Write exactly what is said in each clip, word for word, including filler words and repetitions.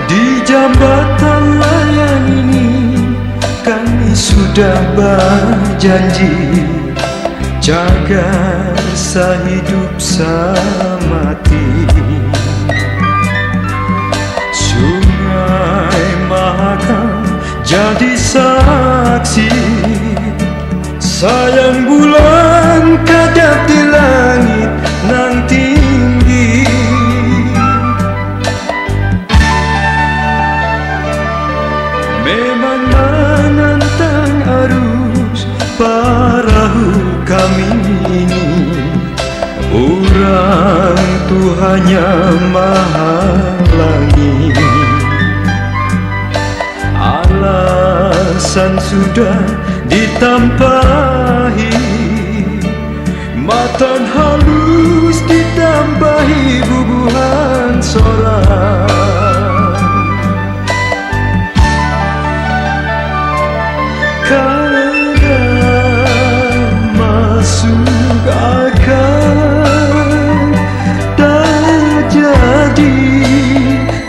Di jambatan layang ini kami sudah bajanji, cagar sahidup samati. Sungai Mahakam jadi saksi, sayang bulan kadap di langit nang tinggi. Memang manantang arus parahu kami ini, urang tuhannya mahalangi. Alasan sudah ditampahi, matan halus ditambahi bubuhan sorang. Kada masuk akal tajadi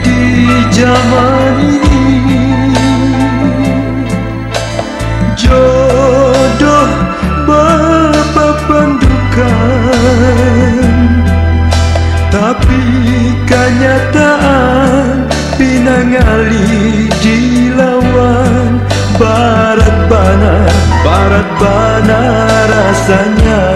di zaman ini. Jodoh bapapandukan, tapi kanyataan pina ngalih dilawan. Barat banar, barat banar rasanya.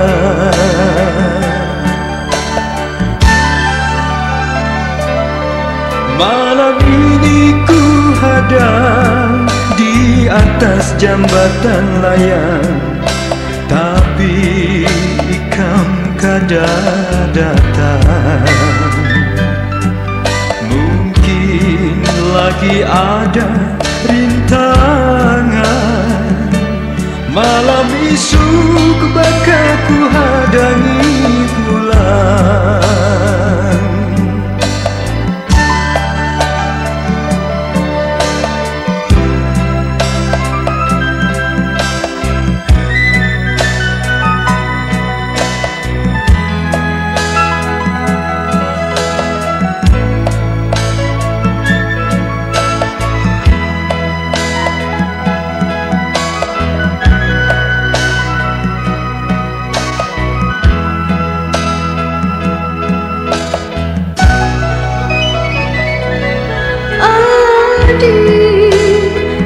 Malam ini ku hadang di atas jambatan layang, tapi ikam kada datang. Mungkin lagi ada rintangan. Malam isuk baka ku hadangi pulang. Adi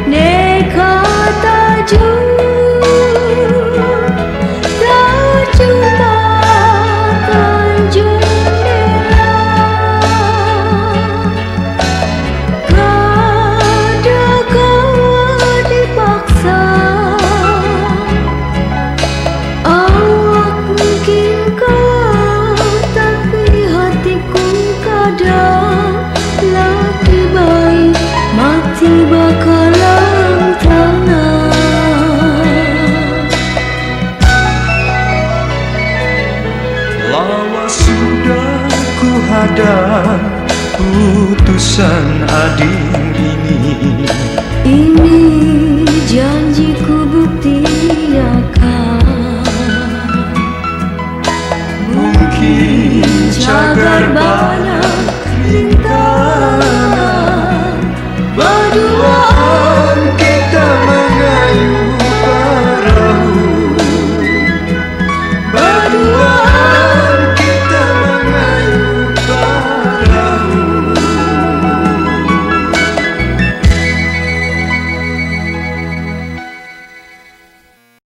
neka tajung, tajung makan jendela. Kada kawa dipaksa. Awak mungkin kawa, tapi hatiku kada. Laki baik mati bakalang tanah. Lawas sudah ku hadang putusan ading ini. Ini janjiku buktiakan. Mungkin cagar banyak rintangan, badua